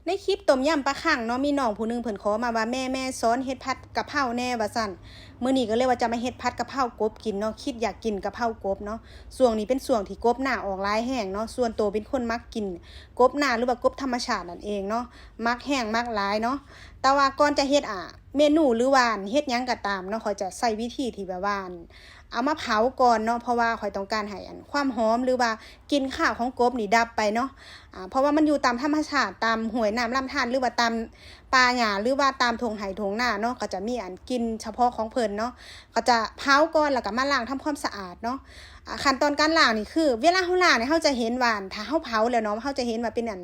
ໃນຄລິບຕົ້ມຍຳປາຄັງເນາະ ມີນ້ອງຜູ້ໜຶ່ງເພິ່ນຂໍມາວ່າ ແມ່ ແມ່ ສອນເຮັດຜັດກະເພົາແດ່ ວ່າຊັ້ນ. ມື້ນີ້ກໍເລີຍວ່າຈະມາເຮັດຜັດກະເພົາກົບກິນເນາະ, ຄິດຢາກກິນກະເພົາກົບເນາະ. ຊ່ວງນີ້ເປັນຊ່ວງທີ່ກົບນາອອກຫຼາຍແຮງເນາະ, ສ່ວນໂຕເປັນຄົນມັກກິນກົບນາ ຫຼືວ່າກົບທຳມະຊາດນັ້ນເອງເນາະ, ມັກແຮງມັກຫຼາຍເນາະ. ແຕ່ວ່າກ່ອນຈະເຮັດ ອາ ເມນູ ຫຼືວ່າເຮັດຫຍັງກໍຕາມເນາະ, ຂ້ອຍຈະໃຊ້ວິທີທີ່ແບບວ່າ ເອົາມາເຜົາກ່ອນເນາະ, ເພາະວ່າຂ້ອຍຕ້ອງການໃຫ້ ອັນ ຄວາມຫອມ ຫຼືວ່າກິ່ນຄາວຂອງກົບນີ້ດັບໄປເນາະ. ອາ ເພາະວ່າມັນຢູ່ຕາມທຳມະຊາດ, ຕາມຫ້ວຍນ້ຳລຳທານ ຫຼືວ່າຕາມປ່າຫຍ້າ ຫຼືວ່າຕາມທົ່ງໄຮ່ທົ່ງນາເນາະ, ກໍຈະມີ ອັນ ກິ່ນສະເພາະຂອງເພິ່ນເນາະ. ກໍຈະເຜົາກ່ອນ ແລ້ວກໍມາລ້າງທຳຄວາມສະອາດເນາະ. ອາ ຂັ້ນຕອນການລ້າງນີ້ຄື ເວລາເຮົາລ້າງນີ້ ເຮົາຈະເຫັນວ່າ ອັນ ຖ້າເຮົາເຜົາແລ້ວເນາະ, ເຮົາຈະເຫັນວ່າເປັນ ອັນ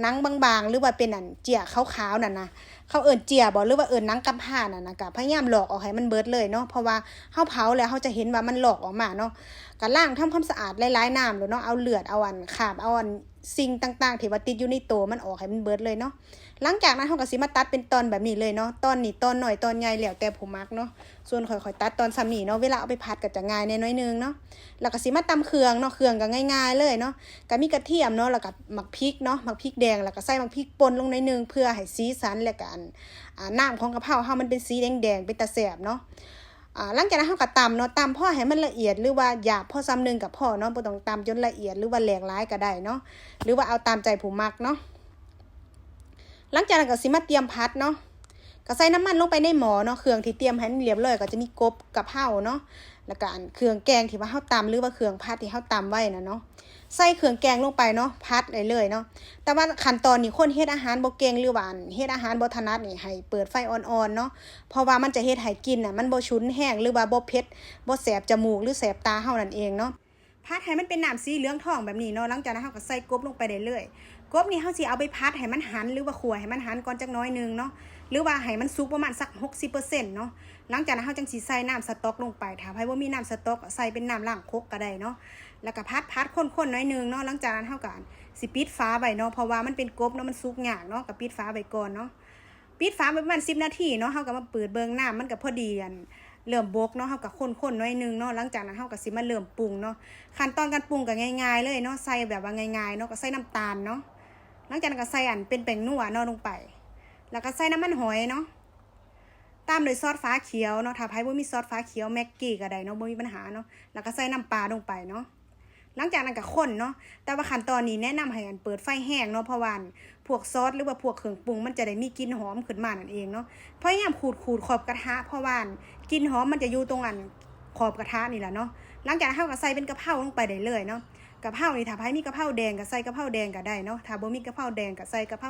ໜັງບາງໆ ຫຼືວ່າເປັນ ອັນ ເຈ້ຍຂາວໆນັ້ນນະ, ເຂົາເອີ້ນເຈ້ຍບໍ ຫຼືວ່າເອີ້ນໜັງກຳພ້ານັ້ນນະ, ກໍພະຍາຍາມຫຼອກອອກໃຫ້ມັນເບິດເລີຍເນາະ, ເພາະວ່າເຮົາເຜົາແລ້ວເຮົາຈະເຫັນວ່າມັນລອກອອກມາເນາະ. ກໍລ້າງທຳຄວາມສະອາດຫຼາຍໆນ້ຳໂລດເນາະ, ເອົາເລືອດ ເອົາ ອັນ ຄາບ ເອົາ ອັນ ສິ່ງຕ່າງໆທີ່ວ່າຕິດຢູ່ໃນໂຕມັນອອກໃຫ້ມັນເບິດເລີຍເນາະ. ຫຼັງຈາກນັ້ນເຮົາກໍຊິມາຕັດເປັນຕອນແບບນີ້ເລີຍເນາະ, ຕອນນີ້ຕອນນ້ອຍຕອນໃຫຍ່ແລ້ວແຕ່ຜູ້ມັກເນາະ. ສ່ວນຂ້ອຍ ຂ້ອຍຕັດຕອນສ່ຳນີ້ເນາະ, ເວລາເອົາໄປຜັດກໍຈະງ່າຍແດ່ໜ້ອຍໜຶ່ງເນາະ. ແລ້ວກໍຊິມາຕຳເຄື່ອງເນາະ, ເຄື່ອງກໍງ່າຍໆເລີຍເນາະ, ກໍມີກະທຽມເນາະ, ແລ້ວກໍໝາກພິກເນາະ, ໝາກພິກແດງ, ແລ້ວກໍໃສ່ໝາກພິກປົ່ນລົງໜ້ອຍໜຶ່ງ ເພື່ອໃຫ້ສີສັນ ແລ້ວກໍ ອັນ ອາ ນ້ຳຂອງກະເພົາເຮົາມັນເປັນສີແດງໆ ເປັນຕາແຊບເນາະ. ອາ ຫຼັງຈາກນັ້ນເຮົາກໍຕຳເນາະ, ຕຳພໍໃຫ້ມັນລະອຽດ ຫຼືວ່າຫຍາບພໍສ່ຳໜຶ່ງກໍພໍເນາະ, ບໍ່ຕ້ອງຕຳຈົນລະອຽດ ຫຼືວ່າແຫຼກຫຼາຍກໍໄດ້ເນາະ, ຫຼືວ່າເອົາຕາມໃຈຜູ້ມັກເນາະ. ຫຼັງຈາກນັ້ນກໍຊິມາຕຽມຜັດເນາະ, ກໍໃສ່ນ້ຳມັນລົງໄປໃນໝໍ້ເນາະ. ເຄື່ອງທີ່ຕຽມໃຫ້ມັນລຽບຮ້ອຍກໍຈະມີກົບ, ກະເພົາເນາະ, ແລ້ວກໍ ອັນ ເຄື່ອງແກງທີ່ວ່າເຮົາຕຳ ຫຼືວ່າເຄື່ອງຜັດທີ່ເຮົາຕຳໄວ້ນະເນາະ, ໃສ່ເຄື່ອງແກງລົງໄປເນາະ, ຜັດໄດ້ເລີຍເນາະ. ແຕ່ວ່າຂັ້ນຕອນນີ້ຄົນເຮັດອາຫານບໍ່ເກັ່ງ ຫຼືວ່າ ອັນ ເຮັດອາຫານບໍ່ຖະໜັດນີ້ ໃຫ້ເປີດໄຟອ່ອນໆເນາະ, ເພາະວ່າມັນຈະເຮັດໃຫ້ກິ່ນນະມັນບໍ່ຊຸນແຮງ ຫຼືວ່າບໍ່ເຜັດ ບໍ່ແສບຈະມູກ ຫຼືແສບຕາເຮົານັ້ນເອງເນາະ. ຜັດໃຫ້ມັນເປັນນ້ຳສີເຫຼືອງທອງແບບນີ້ເນາະ, ຫຼັງຈາກນັ້ນເຮົາກໍໃສ່ກົບລົງໄປໄດ້ເລີຍ. ກົບນີ້ເຮົາຊິເອົາໄປຜັດໃຫ້ມັນຫັນ ຫຼືວ່າຂົ້ວໃຫ້ມັນຫັນກ່ອນຈັກໜ້ອຍໜຶ່ງເນາະ, ຫຼືວ່າໃຫ້ມັນສຸກປະມານສັກຫົກສິບເປີເຊັນເນາະ. ຫຼັງຈາກນັ້ນເຮົາຈັ່ງຊິໃສ່ນ້ຳສະຕັອກລົງໄປ, ຖ້າໃຜບໍ່ມີນ້ຳສະຕັອກກໍໃສ່ເປັນນ້ຳລ້າງຄົກກໍໄດ້ເນາະ. ແລ້ວກໍຜັດໆຄົນໆໜ້ອຍໜຶ່ງເນາະ, ຫຼັງຈາກນັ້ນເຮົາກໍ ອັນ ຊິປິດຝາໄວ້ເນາະ, ເພາະວ່າມັນເປັນກົບເນາະ, ມັນສຸກຍາກເນາະ, ກໍປິດຝາໄວ້ກ່ອນເນາະ. ປິດຝາໄປປະມານສິບນາທີເນາະ, ເຮົາກໍມາເປີດເບິ່ງ, ນ້ຳມັນກໍພໍດີ ອັນ ເລີ່ມບົກເນາະ, ເຮົາກໍຄົນໆໜ້ອຍໜຶ່ງເນາະ. ຫຼັງຈາກນັ້ນເຮົາກໍຊິມາເລີ່ມປຸງເນາະ. ຂັ້ນຕອນການປຸງກໍງ່າຍໆເລີຍເນາະ, ໃສ່ແບບວ່າງ່າຍໆເນາະ, ກໍໃສ່ນ້ຳຕານເນາະ. ຫຼັງຈາກນັ້ນກໍໃສ່ ອັນ ເປັນແປ້ງນົວເນາະລົງໄປ, ແລ້ວກໍໃສ່ນ້ຳມັນຫອຍເນາະ, ຕາມດ້ວຍຊອສຝາຂຽວເນາະ, ຖ້າໃຜບໍ່ມີຊອສຝາຂຽວ ແມັກກີກໍໄດ້ເນາະ, ບໍ່ມີບັນຫາເນາະ. ແລ້ວກໍໃສ່ນ້ຳປາລົງໄປເນາະ. ຫຼັງຈາກນັ້ນກໍຄົນເນາະ, ແຕ່ວ່າຂັ້ນຕອນນີ້ແນະນຳໃຫ້ ອັນ ເປີດໄຟແຮງເນາະ, ເພາະວ່າ ອັນ ພວກຊອສ ຫຼືວ່າພວກເຄື່ອງປຸງມັນຈະໄດ້ມີກິ່ນຫອມຂຶ້ນມານັ້ນເອງເນາະ. ພະຍາຍາມຂູດໆຂອບກະທະ, ເພາະວ່າ ກິ່ນຫອມມັນຈະຢູ່ຕົງ ອັນ ຂອບກະທະນີ້ແຫຼະເນາະ. ຫຼັງຈາກນັ້ນເຮົາກໍໃສ່ເປັນກະເພົາລົງໄປໄດ້ເລີຍເນາະ. ກະເພົານີ້ ຖ້າໃຜມີກະເພົາແດງກໍໃສ່ກະເພົາແດງກໍໄດ້ເນາະ, ຖ້າບໍ່ມີກະເພົາແດງກໍໃສ່ກະເພົາ